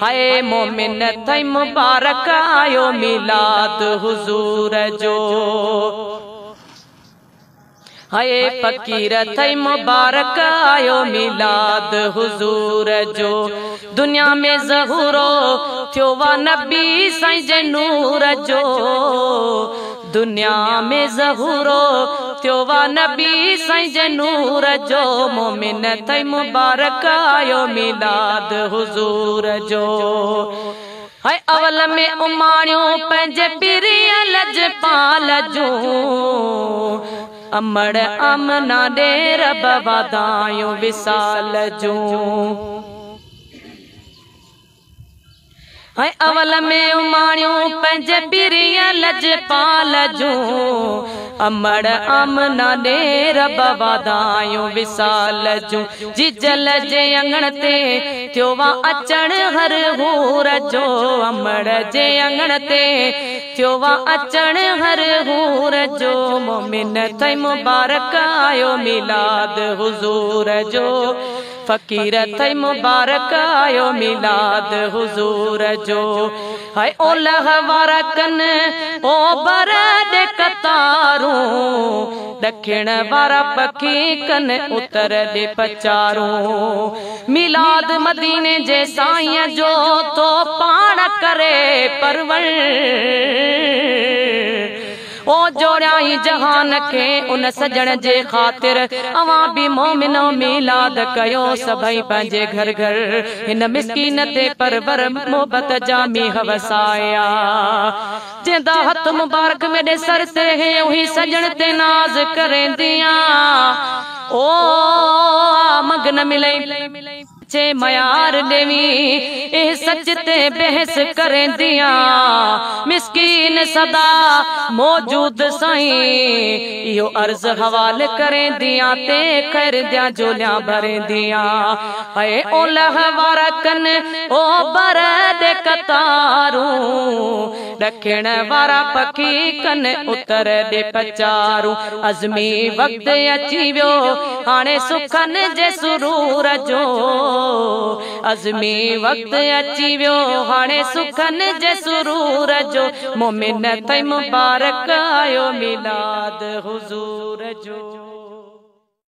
हाय मोमिन थई मुबारक आयो मिलाद हुजूर जो। हाय फकीर थई मुबारक आयो मिलाद हुजूर जो। दुनिया में ज़हूरो थियो वा नबी साईं जे नूर जो। दुनिया में ज़हूरो थियो वा नबी साईं जे नूर जो। मोमिन थई मुबारक आयो मिलाद हुजूर जो। हाय अवल में उमाणियो पंहिंजे पीरीअ लजपाल जूं। अमड़ आमना ॾे रब वाधायूं विसाल जूं। हाय अवल में उमाणियो पंहिंजे पीरीअ लजपाल जूं। अमड़ आमना ॾे रब वाधायूं विसाल जूं। जिजल जे अंगण ते थियो वा अचण हर हूर जो। अमड़ जे अंगण ते थियो वा अचण हर हूर जो। मोमिन थई मुबारक आयो मिलाद हुजूर जो। फकीर थई मुबारक आयो मिलाद हुजूर जो। हाय ओलह वारा कन ओ बर ॾे कतारूं। दक्षिण वारा पखी कन उतर ॾे पचारूं। मिलाद मदीने जे साईं जो तो पाण करे परवर। ओ जोड़ियाई जहान खे उन सजण जे ख़ातिर। अवां बि मोमिनो मिलाद कयो सभई पंहिंजे घर घर। हिन मिसकीन ते परवर मोहबत जा मींहं वसाया। जंहिंदा हथ मुबारक मेरे सर ते है उही सजण ते नाज़ करेंदियां। ओ मंग न मिले चे मयार ॾेवी ए सच ते बहस करेंदियां। मिसकीन सदा मौजूद साईं इहो अर्ज़ हवाले करेंदियां ते खैर दियां झोलियां भरेंदियां। हाय ओलह वारा कन ओ बर ॾे कतारूं। दक्षिण वारा पखी कन उतर ॾे पचारूं। अज़मी वक़्तु अची वियो हाणे सुखनि जे सुरूर जो। अज़मी वक़्तु अची वियो हाणे सुखनि जे सुरूर जो। मोमिन थई मुबारक आयो मिलाद हुजूर जो।